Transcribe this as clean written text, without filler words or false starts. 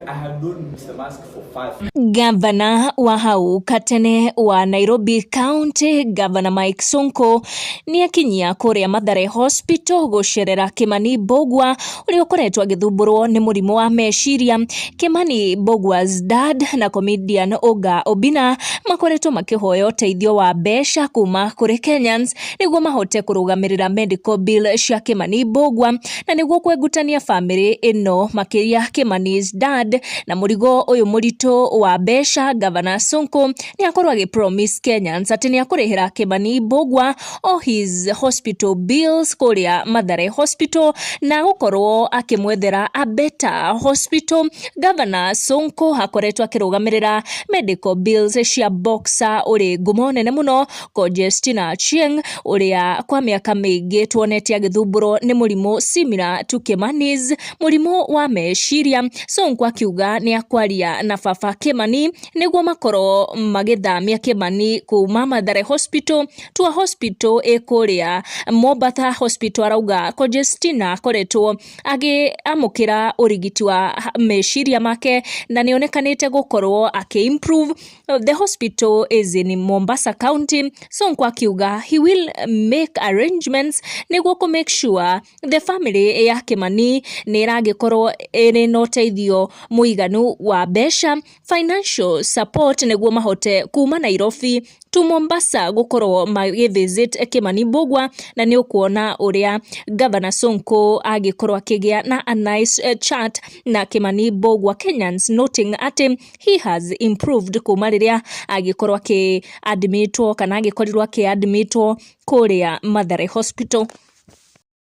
I have known Mr. Musk for 5 Gavana wa hau katene wa Nairobi County, Gavana Mike Sonko, nĩ akinyia kũrĩa Mathare Hospital gũcerera Kimani Mbugua ũrĩa ũkoretwo agĩthumbũrwo nĩ mũrimũ wa meciria. Kimani Mbugua's dad na comedian Oga Obinna makoretwo makĩhoya ũteithio wa mbeca kuma kũrĩ Kenyans nĩguo mahote kũrũgamĩrĩra medical bill cia Kimani Mbugua na nĩguo kwengutania famĩlĩ ĩno, makĩria Kimani's dad, na mũrigo ũyũ mũritũ wa mbeca. Gavana Sonko nĩ akorwo agĩ promise Kenyans atĩ nĩ akũrĩhĩra Kimani Mbugua all his hospital bills kũrĩa Mathare Hospital na gũkorwo akĩmwethera a better hospital. Gavana Sonko akoretwo akĩrũgamĩrĩra medical bills cia boxer ũrĩ ngumo nene mũno, Conjestina Achieng, ũrĩa kwa mĩaka mĩingĩ tuonete agĩthumbũrwo nĩ mũrimũ similar to Kimani's, mũrimũ wa meciria. Sonko akiuga nĩ akwaria na baba Kimani nĩguo makorwo magĩthamia Kimani kuma Mathare Hospital to a hospital ĩ kũrĩa Mombasa Hospital. Arauga Conjestina akoretwo agĩamũkĩra ũrigiti wa meciria make na nĩ onekanĩte gũkorwo akĩ improve. The hospital is in Mombasa County. Sonko akiuga he will make arrangements nĩguo kũ make sure the family ya Kimani nĩ ĩragĩkorwo ĩrĩ na ũteithio mũiganu wa mbeca, financial support, nĩguo mahote kuma Nairobi to Mombasa gũkorwo magĩvisit Kimani Mbugua. Na nĩ ũkuona ũrĩa Gavana Sonko agĩkorwo akĩgĩa na a nice chat na Kimani Mbugua, Kenyans noting atĩ he has improved kuma rĩrĩa agĩkorwo akĩ admitwo kana agĩkorirwo akĩ admitwo kũrĩa Mathare Hospital.